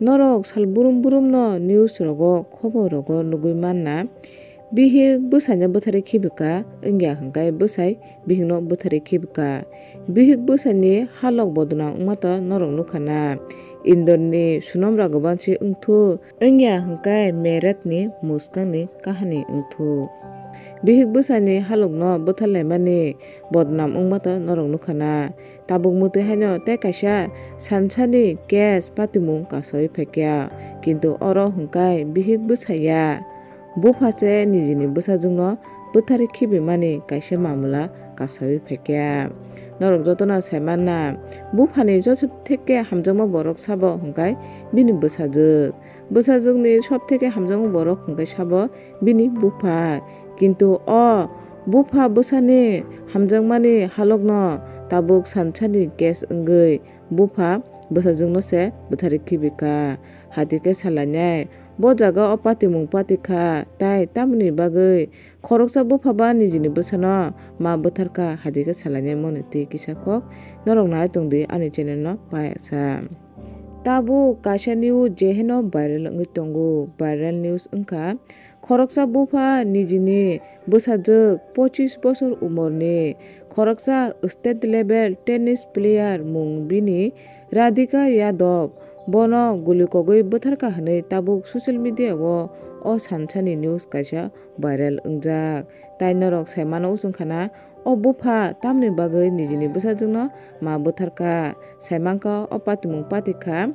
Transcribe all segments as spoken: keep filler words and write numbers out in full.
Norok sal brum brum no news rogo, khobor rogo nugwi manna. Bihik bwsai no bwtharwi khibika, wngya hwnkhe bwsai bihik no bwtharwi khibika. Bihik bwsai ni halok bodonam wngma to norok nukha na. Indor ni sunomra goban se wngthu, wngya hwnkhe Merat ni mwskang ni kahani wngthu. Bihik bwsai ni halok no bwthar laimani bodonam wngma to norok nukha na. Tabuk mwtwi haino tei kaisa sansani case patimung kasawi phaikya, kintu oro hwnkhe bihik bwsai ya, bupha se nijini bwsajwkno bwtharwi khibimani kaisa mamla kasawi phaikya. Norok jotono saimanna, buphani joto theke hamjakma borok sabo hwnkhe bini bwsajwk. Bwsajwkni sob theke hamjakma borok hwnkhe sabo bini bupha. Kintu o bupha bwsani hamjakmani halokno tabuk sansani case wngwi bupha bwsajwkno se bwtharwi khibika. Hati khe salainai, bo jaga o patimung patikha, tai tamoni bagwi khoroksa bupha ba nijini bwsano ma bwtharkha, hati khe salainai moni twi kisa kok. Norok nai tongdi ani channel no pai sa. Tabuk kaisa news jeheno viral wngwi tongo. Viral news wngkha, khoroksa bupha nijini bwsajwk pochis bosor umorni khoroksa state level tennis player mung bini Radhika Yadav, bono guli kogwi bwtharkha hwnwi tabuk social media o o sansani news kaisa viral wngjak. Tai norok saimano usungkhana, o bupha tamni bagwi nijini bwsajwkno ma bwtharkha? Saimankha o patimung patikha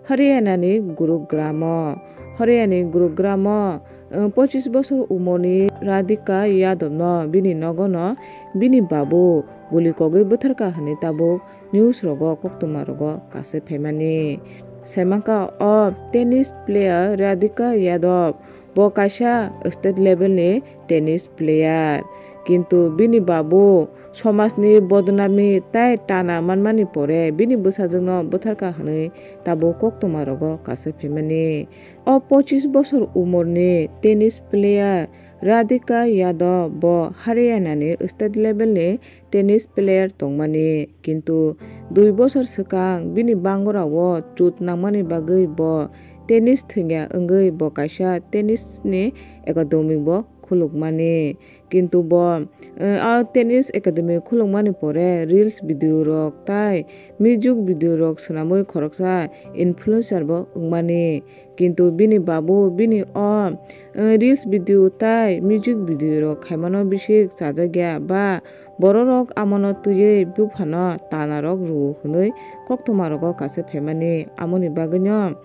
Haryana ni Gurugram o. Haryana ni Gurugram o, eh, pochis bosor umorni Radhika Yadav no bini nogo no bini babu guli kogwi bwtharkha hwnwi tabuk news rogo koktwma rogo kasawi phaimani. Saimankha o tennis player Radhika Yadav, bo kaisa state level ni tennis player, kintu bini babu somajni bodonami tai tana manmani pore bini bwsajwkno bwtharkha hwnwi tabuk koktwma rogo kasawi phaimani. O pochis bosor umorni tennis player Radhika Yadav bo Haryana ni state level ni tennis player tongmani, kintu dui bosor swkang bini bangorao chut nangmani bagwi bo tennis thwngya wngwi bo kaisa tennis ni academy bo khulukmani. Kintu bo, eh, a tennis academy khulukmani pore reels video rok tai music video rok swnamwi khoroksa influencer bo wngmani. Kintu bini babu bini o, eh, reels video tai music video rok khaimano bisik chajakya ba bororok amono twiwi buphano tanarok rw hwnwi koktwma rogo kasawi phaimani. Amoni bagwino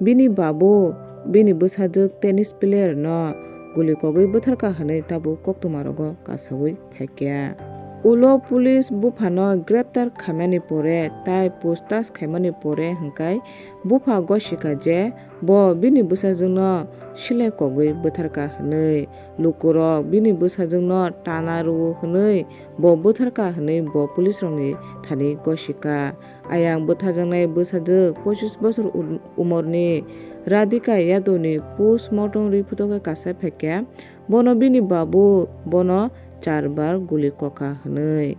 bini babu bini bwsajwk tennis player no guli kogwi bwtharkha hwnwi tabuk koktwma rogo kasawi phaikya. Ulo police buphano greptar khaimani pore tai puchtas khaimani pore hwnkhe bupha gosikha je bo bini bwsajwkno silai kogwi bwtharkha hwnwi. Lukurok bini bwsajwkno tana rw hwnwi bo bwtharkha hwnwi bo police rokni thani gosikha. Ayang bwtharjaknai bwsajwk pochis bosor u-, umorni Radhika Yadavni postmortem report o khe kasawi phaikha, bono bini babu bono char bar guli kokha hwnwi.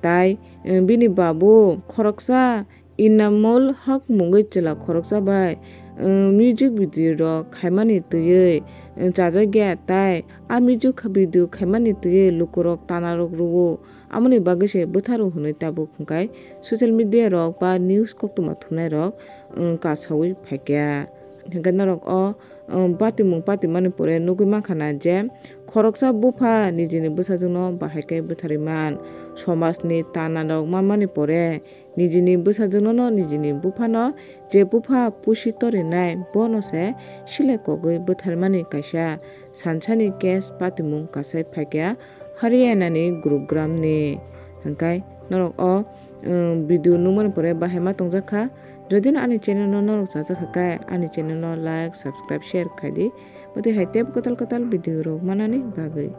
Tai, eh, bini babu khoroksa Inamul Haq mungwi chwla khoroksa bai, eh, music video rok khaimani twiwi, eh, chajakya, tai a music video khaimani twiwi lukurok tanarok rwo. Amoni bagwi se bwtharo hwnwi tabuk hwnkhe social media rok ba news koktwma thumnai rok, um, kasawi phaikha. Hwnkhe norok o, um, patimung patimani pore nugwi mankha na je khoroksa bupha nijini bwsajwkno bahai khe bwtharwi man. Somajni tana rok manmani pore nijini bwsajwkno no nijini buphano je bupha pusi torinai bono se silai kogwi bwtharmani kaisa sansani case patimung kasai phaikha Haryana ni Gurugram ni. Hwnkhe norok o, um, video nukmani pore bahai ma tongjakha. Jodi no ani channel no norok chajakha khe ani channel no like, subscribe, share khaidi. Bwtwi hai teibo kwtal kwtal video rok manani bagwi.